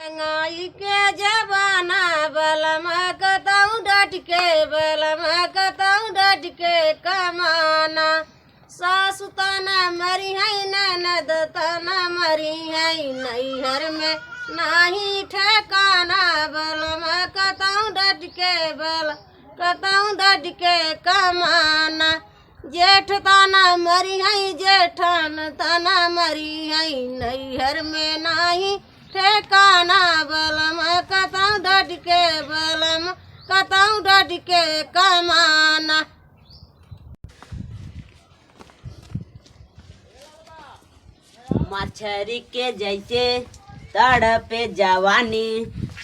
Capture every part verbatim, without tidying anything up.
महंगाई के जमाना, बलमा कतऊ डट के, बलमा कतऊ डट के कमाना। सासु ताना मरी है, ननद ताना मरी है, नैहर में नाही ठेकाना। बलमा कतऊ डट के, बल कतऊ डट के कमाना। जेठ ताना मरी है, जेठान ताना मरी है, नैहर में नाही ठेकाना। बलमा कतऊ डट के, बलमा कतऊ डट के कमाना। मछरी के जैसे तड़पे जवानी,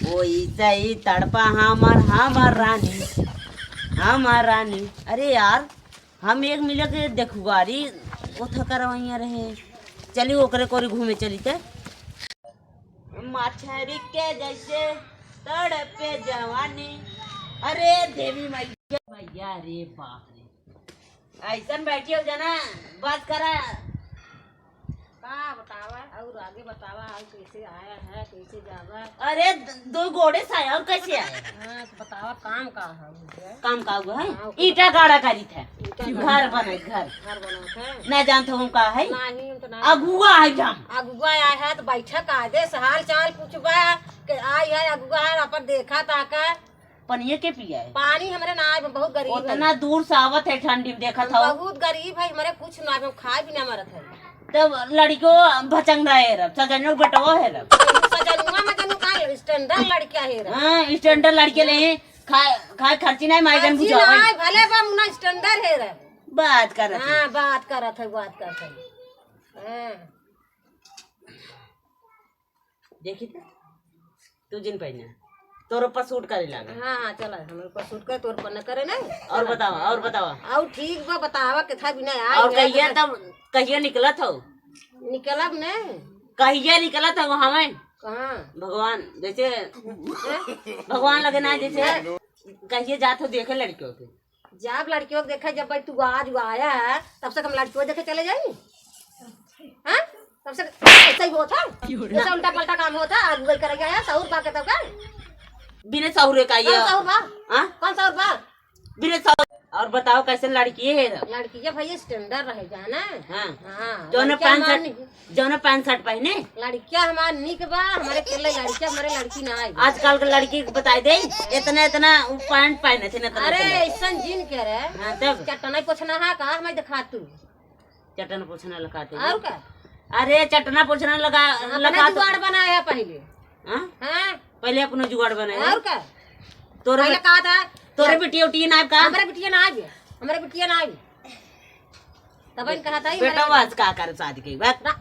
वैसे ही तड़पा हमर, हमर रानी, हमर रानी। अरे यार, हम एक मिले के देखुआरी ओथा करवैया रहे, चली ओकरे कोरी घूमे चली ते। मछरी के जैसे तड़पे जवानी। अरे देवी मैया, मैया रे बाप रे, ऐसन बैठी हो जाना, बस करा। का बतावा, और आगे बतावा, और कैसे आया है, कैसे जावा? अरे, द-, दो गोड़े से आया, और कैसे आया? हाँ, तो बतावा, काम का है मुझे? काम का हुआ है? हाँ, ईटा गाड़ा करी थे। ईटा घर गाड़ा। बने, घर। घर बना थे। ना जानत हूँ का है? नहीं, हम तो ना। अगुआ है हम। अगुआ आया है, तो बैठा कायदे से हाल चाल पूछबा, के आई है अगुआ है, अपन देखा ताका। पनिये के पिया है? पानी हमरे ना आए, बहुत गरीब है। उतना दूर से आवत है ठंडी में, देखत हम हो। बहुत गरीब है, हमरे कुछ ना आए, हम खाए भी ना मरत है। तब लड़कियों भचंग रहे रब, सजनो बेटवा है रब। सजनुआ में जनु का है, standard लड़किया है रब। हाँ, standard लड़के ले हैं, खाए, खाए खर्ची नहीं, माई जन खर्ची बुझावे। ना आए, भले बा मुना standard है रब। बात करत है। हाँ, बात करत है, बात करत है। हाँ। देखी तो, तू जिन पहने, तोर ऊपर सूट करे लागे। हाँ, हाँ, चला, हमरे ऊपर सूट करे, तोर ऊपर न करे, नहीं? और चला। बतावा, और बतावा। और ठीक बा, बतावा, केथा बिना आई और है, कहिया तो तब, कहिया निकलत हो? निकलब ने। कहिया निकलत हो हमें? कहाँ? भगवान, जैसे, हैं? भगवान लगे ना, जैसे, हैं? कहिया जात हो देखे लड़कियों के? जब लड़कियों को देखे, जब भाई तू आज आया है, तब से हम लड़कियों देखे चले जाई। हाँ? तब से ऐसा ही होता है। क्यों ना? जैसे उल्टा पलटा काम होता है, अगुवाई करे गया है, सहूर बा के तब का? बिना सहूरे का ये। कौन सहूर बा? हाँ? कौन सहूर बा? बिना सहूर। और बताओ, कैसे लड़की है? लड़की ये भैया standard रहे, जाना? हाँ। हाँ, जौन लड़किया पैंट शर्ट, मारनी। जौन पैंट शर्ट पहने? लड़किया हमार निक बा, हमरे के लिए लड़किया, हमरे लड़की ना आई। आजकल के लड़की के बताई दे, इतना, इतना उ पैंट पहने थे, इतना, अरे, इतना। ऐसन जिन के रे। हाँ, तब? चटना पोछना है का, हमें दिखा तू। चटना पोछना लगा तू। और का? अरे, चटना पोछना लगा, अपने लगा तू। जुगाड़ बनाया है पहले। हाँ? हाँ। पहले अपना जुगाड़ बनाया। और का? तोरे पहले बे-, कहा था, तोरे बिटिया उटिया ना आए का? हमरे बिटिया ना आए, हमरे बिटिया ना आए। तब इन कहा था, ई बेटा, मरे आज का कर शादी के बाद? ना।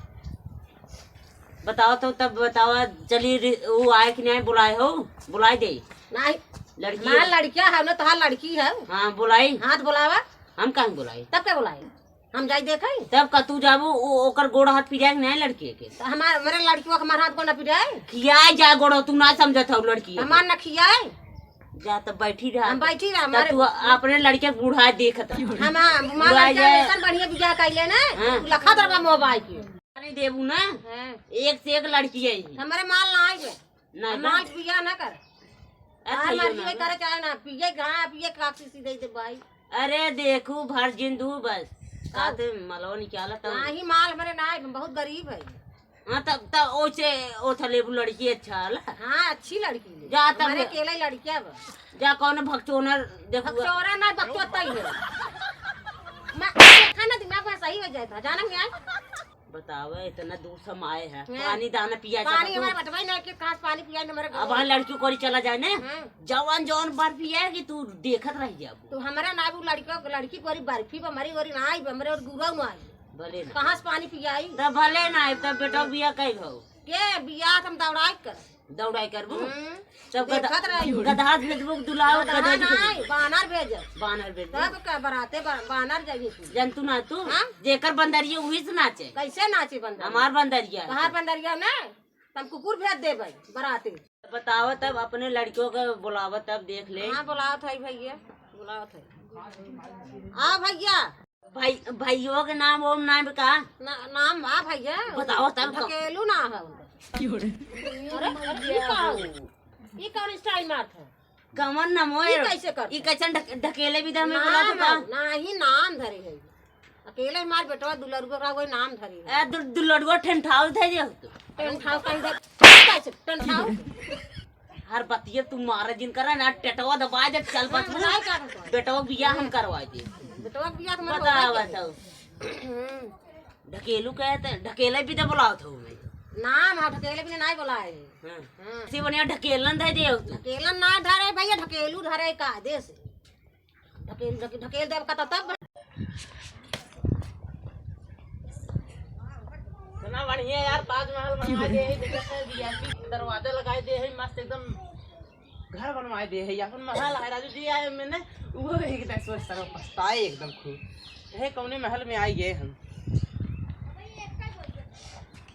बताओ तो, तब बताओ, चली रि-, वो आए कि नहीं, बुलाए हो? बुलाए दे। नहीं। लड़की हमार है। लड़किया है ना, तोहार लड़की है। हाँ, बुलाई। हाथ बुलावा। हम कहाँ बुलाई? तब क्या बुलाई? हम जाई देखे? तब का तू जाबू, ओ-, ओकर गोड़ हाथ पिराए कि नहीं लड़की के? तो हमार, मेरे लड़कियों के हमार हाथ गोड़ ना पिराए? खिया जा गोड़, तू ना समझत हो लड़की के। हमार ना खियाए। जा तब बैठी रहा। हम बैठी रहा, तब हमारे तू अपने लड़के के बुढ़ाए देखत रहा। हम, हाँ, हमार बुढ़ाए लड़का जाए। ऐसन बढ़िया बियाह कइले ना, हाँ। लखत रहा मोबाइल के। नहीं देबू ना, हाँ। एक से एक लड़की है। हमारे माल ना आए। ना हम बा। माल बियाह ना कर। अच्छा, हमार ये मर्जी ना है बा। करे चाहे ना, पिए गा, पिए काफी सी दे दे भाई। अरे देखू, भर जिन दू बस। का? काते मलवा निकाला तब। नाही, माल हमारे ना आए, बहुत गरीब है। हाँ, तब, तब ओसे, ओथा लेबू लड़की अच्छा वाला। हाँ, अच्छी लड़की ले। जा तब। हमारे अकेले लड़किया बा। जा कौनो भकचोनर देखू। भकचोरा ना, बकचोता ही है। मैं खाना दिमाग में सही हो जाए था, जाना नहीं आए? बतावे, इतना दूर से हम आए हैं, हाँ। पानी दाना पिया पानी जाता हमारे तू। बटवाई ना, के कहाँ से पानी पिया न हमारे अब घर। वहाँ लड़की कोरी चला जाए ने, हाँ। जवन जवन बार पिया कि तू देखत रह जाबू। तो हमारा ना वो लड़की, लड़की कोरी बर्फी बा, हमारी ओरी ना आई, हमरे और गुरु ना आई। भले ना। कहाँ से पानी पियाई? तब भले ना आए, तब बेटा बिया कई भाव? के बिया हम दौड़ाई कर। दौड़ाई करबू? हम्म। तब गधा-, देखत रही। गधा भेजबू, दुलाओ गधा गधा भेजबू? नहीं, बानर भेजब। बानर भेजबू? तब का बराते बा-, बानर जाइए तू। जन तू ना तू, हाँ? जेकर बंदरिया उही से नाचे। कैसे नाचे बंदरिया? हमार बंदरिया। तोहार बंदरिया ना, हम कुकुर भेज देबै बराते। बतावा तब, अपने लड़कियों के बुलावा तब देख ले। हाँ, बुलावत है भैया, बुलावत है। आ भैया। भाई, भाइयों के नाम ओम नाम का? ना, नाम बा भैया। बताओ तब। ढकेलू ना है उनका। अरे, अरे, ई का हो? ई कौन style मारत है? कमन न मोए। ई कैसे करत ई है? कैसन ढक-, ढकेले भी दे हमें नाम बोला तो का? है, नाही नाम धरे है। अकेले हमार बेटवा दुलरुआ रहा, वही नाम धरे है। ए, दु-, दुलरुआ ठेंठाव धरे हो तू। ठेंठाव कहीं धर, कैसे ठेंठाव? हर बतिया तू मारे जिन करे ना, टेटवा दबा दे, चल बस हाँ, बनाए का बता? बेटवा के बियाह हम करवा दे। बेटवा के बियाह तो मत बतावा होवे के। तो। हम्म। ढकेलू कहे त ढकेले भी तो बुलावत हो मैं। नाम है ढकेले भी नहीं बुलाए। हाँ। हाँ। से बढ़िया ढकेलन दे दे तू। ढकेलन ना धरे भैया, ढकेलू धरे कायदे से। ढकेल, ढकेल, ढकेल देब का तो तब। इतना बढ़िया यार, ताजमहल बनवा दे है, देखत है V I P दरवाजा लगाए दे है, मस्त एकदम घर बनवाए दे है, अपन महल है राजू जी, आए मैंने, वो एक तरह सोच तरह पछताए एकदम खूब। हे कौने महल में आई गए हम।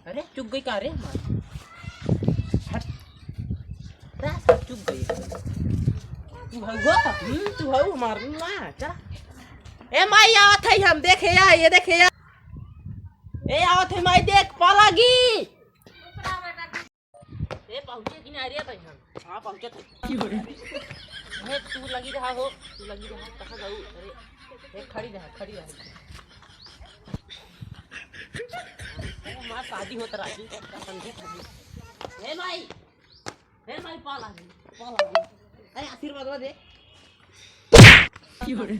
अरे चुग गई का रे हमार? हट। रास्ता चुग गई। तू हऊ हो? हम्म, तू हऊ हमार ना, चला। ए माई आवत है हम, देखे या, ये देखे या। ए आवत है माई, देख पालागी। ए, पहुँचे कि ना रे भाई हम? हाँ, पहुँचत है। की हो रे? ए, तू लगी रहा हो, तू लगी रहा, कहाँ जाऊ? अरे, ए, खड़ी रहा, खड़ी रहा। ए, हमार शादी होत राजू, का समझे खाली। ए भाई, ए भाई, पालागी, पालागी। अरे, आशीर्वाद दे। की हो रे?